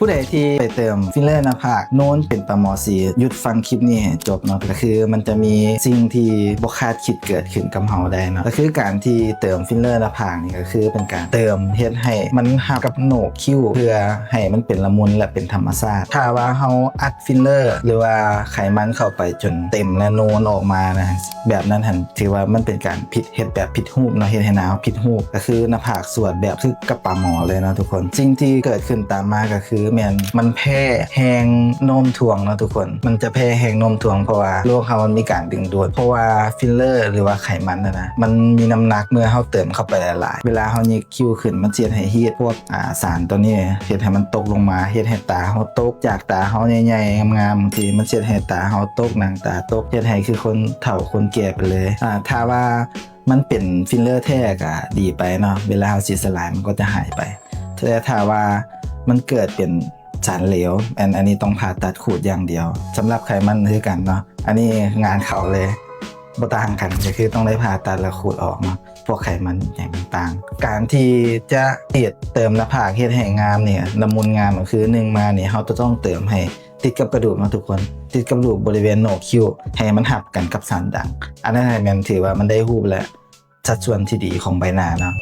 ຜູ້ໃດທີ່ໄປເຕີມຟິນເລີໜ້າຜາກໂນນເປັນປາໝໍສີ ຢຸດຟັງຄລິບນີ້ໃຫ້ຈົບເນາະ ກໍຄືມັນຈະມີສິ່ງທີ່ບໍ່ຄາດຄິດເກີດຂຶ້ນກັບເຮົາໄດ້ເນາະ ກໍຄືການທີ່ເຕີມຟິນເລີໜ້າຜາກນີ້ ກໍຄືເປັນການເຕີມເຮັດໃຫ້ມັນຮັບກັບໂໜກຄິ້ວ ເພື່ອໃຫ້ມັນເປັນລະມຸນ ແລະ ເປັນທຳມະຊາດ. ຖ້າວ່າເຮົາອັດຟິນເລີ ຫຼືວ່າໄຂມັນເຂົ້າໄປຈົນເຕັມ ແລະ ໂນນອອກມານະ ແບບນັ້ນຫັ້ນ ຖືວ່າມັນເປັນການຜິດ ເຮັດແບບຜິດຮູບເນາະ ເຮັດໃຫ້ໜ້າເຮົາຜິດຮູບ ກໍຄືໜ້າຜາກສວດແບບຄືກັບປາໝໍເລີຍເນາະທຸກຄົນ. ສິ່ງທີ່ເກີດຂຶ້ນຕາມມາກໍຄືແມ່ນມັນແຜ່ແຮງໂນ້ມຖ່ວງເນາະທຸກຄົນ ມັນຈະແຜ່ແຮງໂນ້ມຖ່ວງ ເພາະວ່າໂລກເຮົາມັນມີການດຶງດູດ ເພາະວ່າຟິນເລີ ຫຼືວ່າໄຂມັນນະນະ ມັນມີນ້ຳໜັກ ເມື່ອເຮົາເຕີມເຂົ້າໄປຫຼາຍໆ ເວລາເຮົາຍິກຄິ້ວຂຶ້ນ ມັນຊິເຮັດໃຫ້ຮີດພວກ ອາ ສານຕົວນີ້ ເຮັດໃຫ້ມັນຕົກລົງມາ ເຮັດໃຫ້ຕາເຮົາຕົກ ຈາກຕາເຮົາໃຫຍ່ໆ ງາມໆ ບາງທີມັນຊິເຮັດໃຫ້ຕາເຮົາຕົກ ໜັງຕາຕົກ ເຮັດໃຫ້ຄືຄົນເຖົ້າຄົນແກ່ໄປເລີຍ. ອາ ຖ້າວ່າມັນເປັນຟິນເລີແທ້ກໍດີໄປເນາະ ເວລາເຮົາສີສະຫຼາຍມັນກໍຈະຫາຍໄປ ແຕ່ຖ້າວ່າມັນເກີດເປັນສານເຫຼວ ອັນ ອັນນີ້ຕ້ອງຜ່າຕັດຂູດຢ່າງດຽວ. ສຳລັບໄຂມັນຄືກັນເນາະ ອັນນີ້ງານເຂົາເລີຍ ບໍ່ຕ່າງກັນ ກໍຄືຕ້ອງໄດ້ຜ່າຕັດແລ້ວຂູດອອກເນາະ ພວກໄຂມັນຫຍັງຕ່າງໆ. ການທີ່ຈະຕິດເຕີມໜ້າຜາກເຮັດໃຫ້ງາມນີ້ ລະມຸນງາມ ກໍຄືໜຶ່ງມານີ້ ເຮົາຈະຕ້ອງເຕີມໃຫ້ຕິດກັບກະດູກເນາະທຸກຄົນ ຕິດກັບກະດູກບໍລິເວນໂໜກຄິ້ວ ໃຫ້ມັນຮັບກັນກັບສັນດັງ. ອັນນັ້ນແມ່ນຖືວ່າມັນໄດ້ຮູບ ແລະ ສັດສ່ວນທີ່ດີຂອງໃບໜ້າເນາະ.